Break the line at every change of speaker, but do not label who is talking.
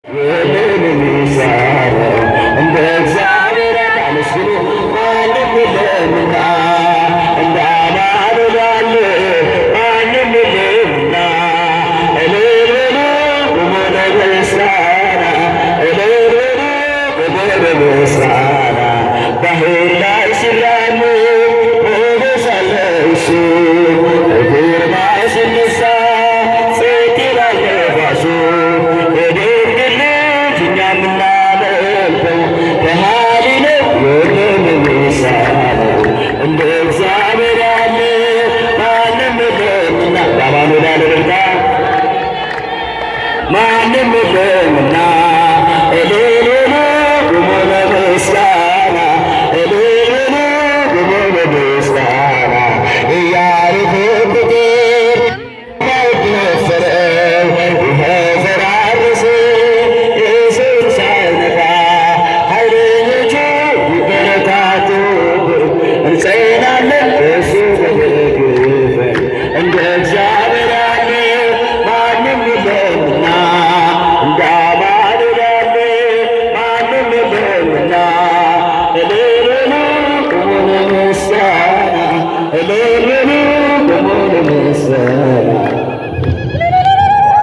የምን የሚሳነው? እንደ እግዚአብሔር አመስግኑ ማንም የለምና፣ እንደ አማኑኤል ያለ ማንም የለምና። እልል በሉ ቁሙ ለምስጋና፣ እልል በሉ ቁሙ ለምስጋና። ባህር ላይ ሲራመድ ሞገስ አለ እሱ፣ በግርማ ሲነሳ ጸጥ ይላል ነፋሱ። የድንግል ልጅ እኛ የምናመልከው ከሃሊ ነው፣ የለም የሚሳነው። እንደ እግዚአብሔር ያለ ማንም የለምና፣ ለአማኑኤል ያለ እልልታ ማንም የለምና። እልል በሉ ቁሙ ለምስጋና፣ እልል በሉ ቁሙ ለምስጋና። የያሪኮ ቅጥር አይደፈርም፣ ይኸው ፈራረሰ የሰው ሳይነካ። ኃይለኞቹ ቢበረታቱብን እንጸናለን በእሱ ተደግፈን። እንደ እግዚአብሔር ያለ ማንም የለምና፣ እንደ አማኑኤል ያለ ማንም የለምና። እልል በሉ ቁሙ ለምስጋና፣ እልል በሉ ቁሙ ለምስጋና።